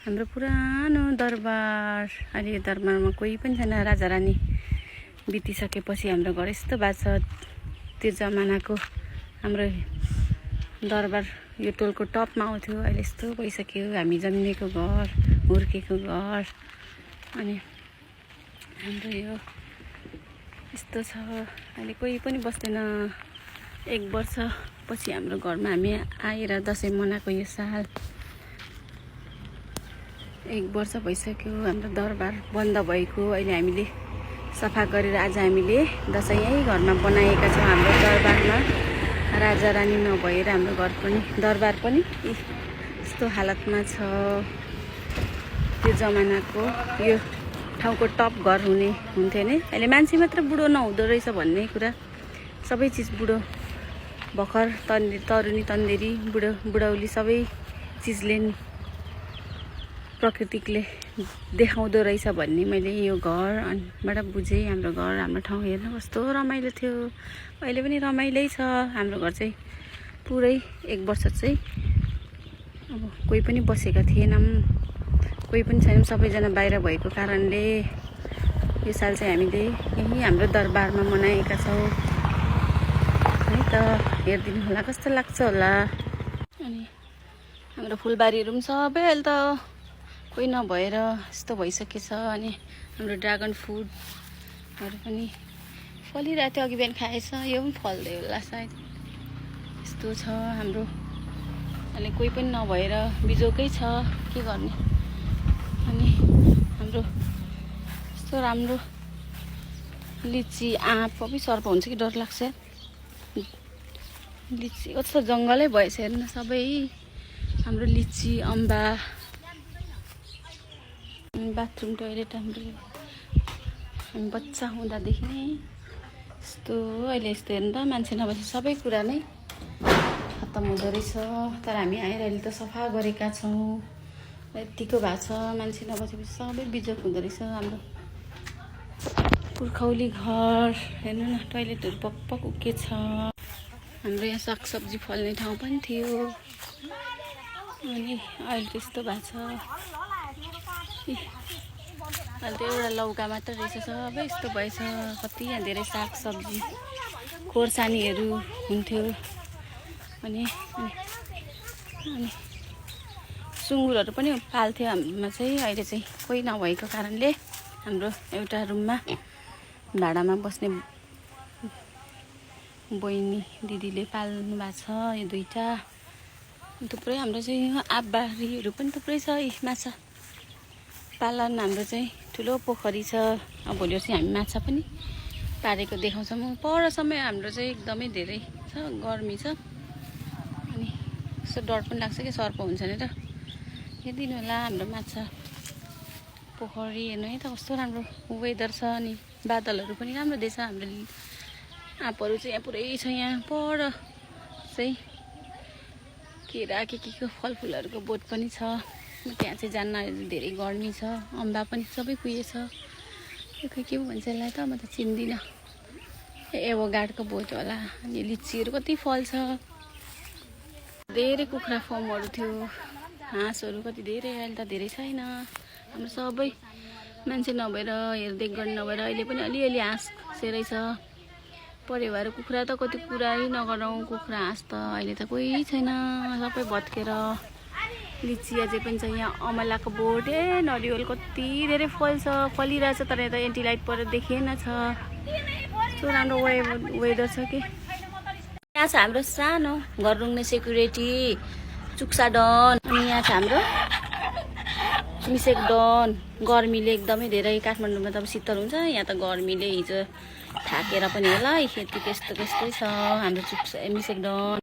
हाम्रो पुरानो दरबार। अहिले यो दरबारमा कोही पनि छैन। राजा रानी बितिसकेपछि हाम्रो घर यस्तो भएको छ। त्यो जमानाको हाम्रो दरबार यो टोलको टपमा आउँथ्यो। अहिले यस्तो भइसक्यो। हामी जन्मेको घर, हुर्केको घर। अनि हाम्रो यो यस्तो छ। अहिले कोही पनि बस्दैन। 1 वर्षपछि हाम्रो घरमा हामी आएर दसैँ मनाएको यो साल 1 वर्ष भइसक्यो हाम्रो दरबार बन्द भएको। अहिले हामीले सफा गरेर आज हामीले दसैँ यही घरमा बनाएका छौँ। हाम्रो दरबारमा राजा रानी नभएर हाम्रो घर पनि दरबार पनि यस्तो हालतमा छ। त्यो जमानाको यो ठाउँको टप घर हुन्थ्यो नि। अहिले मान्छे मात्र बुढो नहुँदो रहेछ भन्ने कुरा। सबै चिज बुढो भर्खर तरुनी तन्देरी बुढौली सबै चिजले प्रकृतिले देखाउँदो रहेछ भन्ने मैले यो घरबाट बुझेँ। हाम्रो घर हाम्रो ठाउँ हेर्नु कस्तो रमाइलो थियो। अहिले पनि रमाइलै छ। हाम्रो घर चाहिँ पुरै 1 वर्ष चाहिँ अब कोही पनि बसेका थिएनौँ, कोही पनि छैनौँ। सबैजना बाहिर भएको कारणले यो साल चाहिँ हामीले यही हाम्रो दरबारमा मनाएका छौँ है त। हेरिदिनु होला कस्तो लाग्छ होला। अनि हाम्रो फुलबारीहरू पनि सबै अहिले त कोही नभएर यस्तो भइसकेछ। अनि हाम्रो ड्रागन फ्रुटहरू पनि फलिरहेको थियो। अघि बिहान खाएछ, यो पनि फल्दै होला सायद। यस्तो छ हाम्रो। अहिले कोही पनि नभएर बिजोकै छ, के गर्ने। अनि हाम्रो यस्तो राम्रो लिची आँप पनि सर्प हुन्छ कि डर लाग्छ। लिची कस्तो जङ्गलै भएछ हेर्नु सबै। हाम्रो लिची अम्बा, बाथरुम टोइलेट हाम्रो हामी बच्चा हुँदादेखि नै यस्तो। अहिले यस्तो हेर्नु त मान्छे नबसे सबै कुरा नै खत्तम हुँदो रहेछ। तर हामी आएर अहिले त सफा गरेका छौँ। यतिको भएको छ। मान्छे नबसेपछि सबै बिजोक हुँदो रहेछ। हाम्रो पुर्खौली घर हेर्नु न, टोइलेटहरू पक्क उके छ। हाम्रो यहाँ सागसब्जी फल्ने ठाउँ पनि थियो। अनि अहिले त्यस्तो भएको छ। अहिले त एउटा लौका मात्र रहेछ, सबै यस्तो भएछ। कति यहाँ धेरै सागसब्जी खोर्सानीहरू हुन्थ्यो। अनि सुँगुरहरू पनि पाल्थ्यो हाम्रोमा चाहिँ। अहिले चाहिँ कोही नभएको कारणले हाम्रो एउटा रुममा भाडामा बस्ने बहिनी दिदीले पाल्नु भएको छ यो 2टा। थुप्रै हाम्रो चाहिँ आँपबारीहरू पनि थुप्रै छ। माछा पालन हाम्रो चाहिँ ठुलो पोखरी छ। अब भोलि चाहिँ हामी माछा पनि पारेको देखाउँछौँ। पर समय हाम्रो चाहिँ एकदमै धेरै छ, गर्मी छ। अनि यस्तो डर पनि लाग्छ कि सर्प हुन्छ नि त। हेरिदिनु होला हाम्रो माछा पोखरी हेर्नु है त कस्तो राम्रो वेदर छ। अनि बादलहरू पनि राम्रो देख्छ। हाम्रो आँपहरू चाहिँ यहाँ पुरै छ। यहाँ पर चाहिँ केरा के फलफुलहरूको बोट पनि छ। त्यहाँ चाहिँ जान्न धेरै गर्मी छ। अम्बा पनि सबै कुहिएछ। यो के भन्छ यसलाई त म त चिन्दिनँ। एभोगार्डको बोट होला। अनि लिचीहरू कति फल्छ। धेरै कुखुरा फर्महरू थियो, हाँसहरू कति धेरै। अहिले त धेरै छैन। हाम्रो सबै मान्छे नभएर हेरदेख गर्ने नभएर अहिले पनि अलिअलि हाँस सेरै छ। पऱ्यो भएर कुखुरा त कति पुरै नगरौँ। कुखुरा हाँस त अहिले त कोही छैन, सबै भत्केर। लिची अझै पनि छ। यहाँ अमलाको बोट, नरिवल कति धेरै फलिरहेछ। तर यता एन्टिलाइट परेर देखिएन छ। यस्तो राम्रो वेदर छ कि। यहाँ छ हाम्रो सानो घर रुङ्ने सेक्युरिटी चुक्सा डन। अनि यहाँ छ हाम्रो मिसेक डन। गर्मीले एकदमै धेरै। काठमाडौँमा त अब शीतल हुन्छ, यहाँ त गर्मीले हिजो थाकेर पनि होला। खेती त्यस्तै छ हाम्रो मिसेक डन।